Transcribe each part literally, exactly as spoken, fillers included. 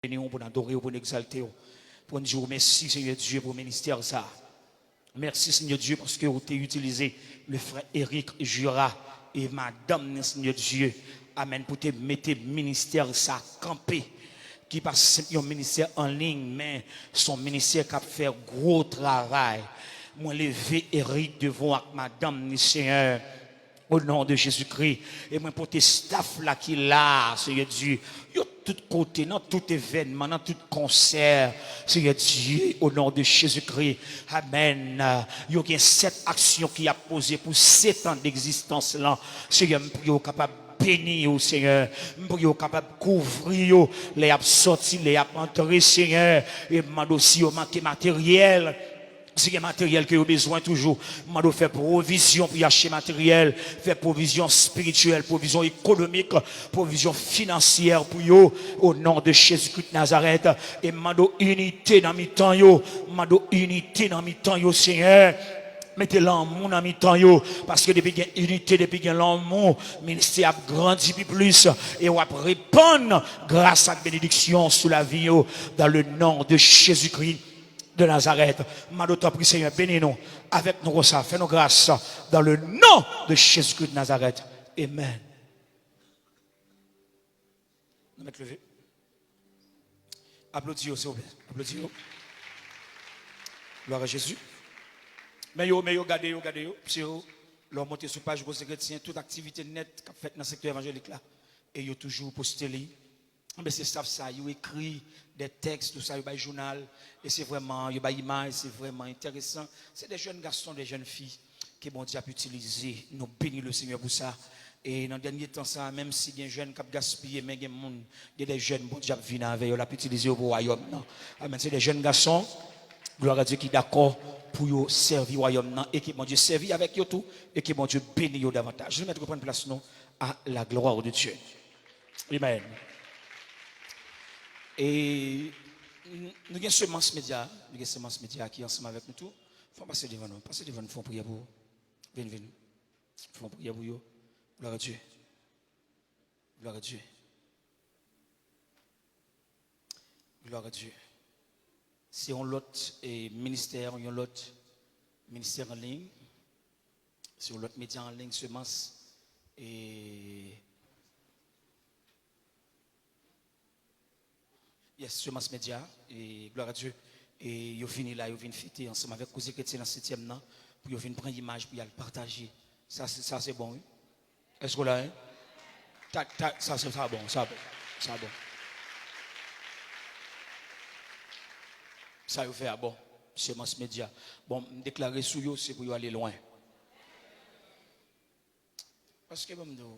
beni w, pou n adore w, pou n egzalte w, pou n di w mèsi, Senyè Dye, pou ministè sa. Mèsi, Senyè Dye, paske w te itilize le frè Eric Jura e madanm ni, Senyè Dye, amèn, pou te mete ministè sa kanpe, ki pa senp yon ministè an liy, men se yon ministè k ap fè gwo travay. Mwen leve Eric devan w ak madanm ni, Senyè, o non de Jezikri. E mwen pote staff la ki la, Senyè Dye. Yo tout kote, nan tout evènman, nan tout konsè, Senyè Dye, o non de Jezikri. Amèn. Yo gen sèt aksyon ki ap poze pou sèt an degzistans lan. Senyè, m priye w kapab beni yo, Senyè. M priye w kapab kouvri yo lè y ap sòti, lè y ap antre, Senyè. E m mande w si yo manke materyèl, si gen materyèl ke yo bezwen toujou, m mande w fè pwovizyon pou y achte materyèl, fè pwovizyon espirityèl, pwovizyon ekonomik, pwovizyon finansyè pou yo, o non de Jezikri de Nazarèt. E m mande w inite nan mitan yo, m mande w inite nan mitan yo, Senyè. Mete lanmou nan mitan yo, paske depi gen inite, depi gen lanmou, ministè ap grandi pi plis, e w ap repann gras ak benediksyon sou lavi yo, dans le nom de Jésus-Christ de Nazareth. M mande w tanpri, Senyè, beni nou avèk nou konsa. Fè nou gras dans le nom de Jésus-Christ de Nazareth. Amen. Nou mèt leve. Aplodi yo, silvouplè. Aplodi yo. Glwa a Jezi. Men yo, men yo, gade yo, gade yo. Se yo, lè w monte sou paj Koze Kretyen, tout aktivite nèt k ap fèt nan sektè evanjelik la. E yo toujou poste li. Anben, se staff sa, yo ekri de tèks, tou sa, yo bay jounal, e se vrèman, yo bay imaj, se vrèman enteresan. Se de jèn gason, de jèn fi ke Bondye ap itilize. Nou beni Lesenyè pou sa. E nan dènye tan sa, menm si gen jèn k ap gaspiye, men gen moun, gen de jèn Bondye ap vin avè yo, l ap itilize yo pou wayòm nan. Amèn. Se de jèn gason, glwa a Dye, ki dakò pou yo sèvi wayòm nan, e ke Bondye sèvi avèk yo tou, e ke Bondye beni yo davantaj. Nou mèt reprann plas nou à la gloire de Dieu. Amen. E n-, nou gen Semans Medya, nou gen Semans Medya ki ansanm avèk nou tou. Fè w pase devan nou, pase devan nou, fè yon priyè pou yo. Vin, vin. Fè yon priyè pou yo. Glwa a Dye. Glwa a Dye. Glwa a Dye. Se yon lòt, e, ministè, yon lòt ministè an liy. Se yon lòt medya an liy, Semans. E, yes, Semans Medya. E, glwa a Dye. E yo vini la, yo vin fete ansanm avèk Koze Kretyen nan setyèm nan, pou yo vin pran imaj, pou y al pataje. Sa, se, sa, se bon, wi. Èske w la, en? Ta, ta, sa, se, sa bon, sa bon, sa bon. Sa yo fè a bon. Semans Medya. Bon, m deklare sou yo, se pou yo ale lwen. Paske, ban m di w,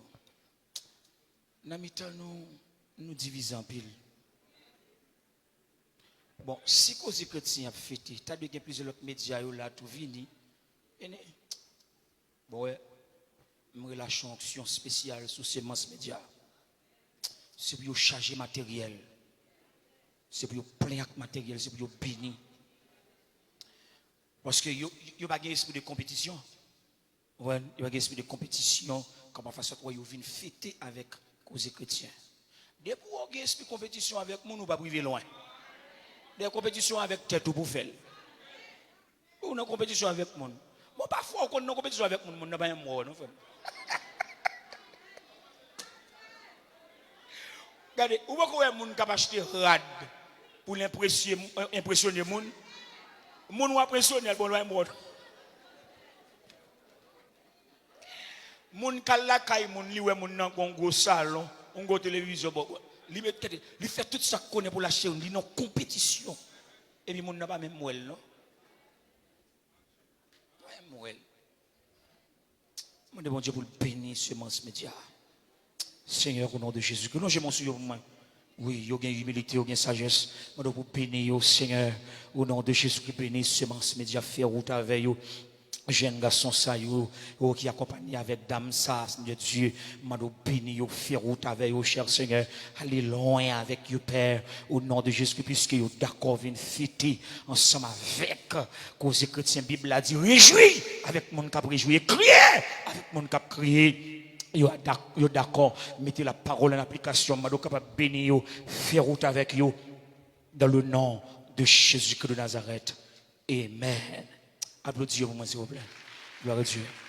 nan mitan nou, nou divize anpil. Bon, si Koze Kretyen ap fete, ta dwe gen plizyè lòt medya yo la tou vini. Bon, wè, m relache yon onksyon espesyal sou Semans Medya. Se pou yo chaje materyèl. Se pou yo plen ak materyèl, se pou yo beni. Paske yo, yo pa gen espri de konpetisyon. Ou konprann? Yo pa gen espri de konpetisyon, kòman fè sòt wè yo vin fete avèk Koze Kretyen. Depi w gen espri konpetisyon avèk moun, ou p ap rive lwen. Dèyè konpetisyon avèk tèt ou pou fè l. Ou nan konpetisyon avèk moun. Bon, pafwa ou konn nan konpetisyon avèk moun, moun nan pa menm wè w non, frè m. Gade, ou poko wè moun k ap achte rad pou l enpresye-, enpresyone moun. Moun w ap enpresyone a, l pa menm wè w non. Moun k al lakay moun, li wè moun nan gon gwo salon, yon gwo televizyon, bon, li met tèt, li fè tout sa k konnen pou l achte youn, li nan konpetisyon. Epi moun nan pa menm wè l non. Pa menm wè l. Mande Bondye pou l beni Semans Medya. Senyè, o non de Jezi, ke lonje men w sou yo pou mwen. Wi, yo gen imilite, yo gen sajès. Mande w pou beni yo, Senyè. O non de Jezi, ke beni Semans Medya, fè wout avè yo. Jèn gason sa yo, yo ki akonpanye avèk dam sa, Senyè Dye, mande w beni yo, fè wout avè yo, chè Senyè, ale lwen avèk yo, Pè, o non de Jezi, piske yo dakò vin fete ansanm avèk Koze Kretyen. Bib la di, rejwi avèk moun k ap rejwi, e kriye avèk moun k ap kriye. Yo dak-, yo dakò mete lapawòl an aplikasyon, mande w kapab beni yo, fè wout avèk yo. Dans le nom de Jésus-Christ de Nazareth. Amen. Aplodi yo pou mwen, silvouplè. Gloire à Dieu.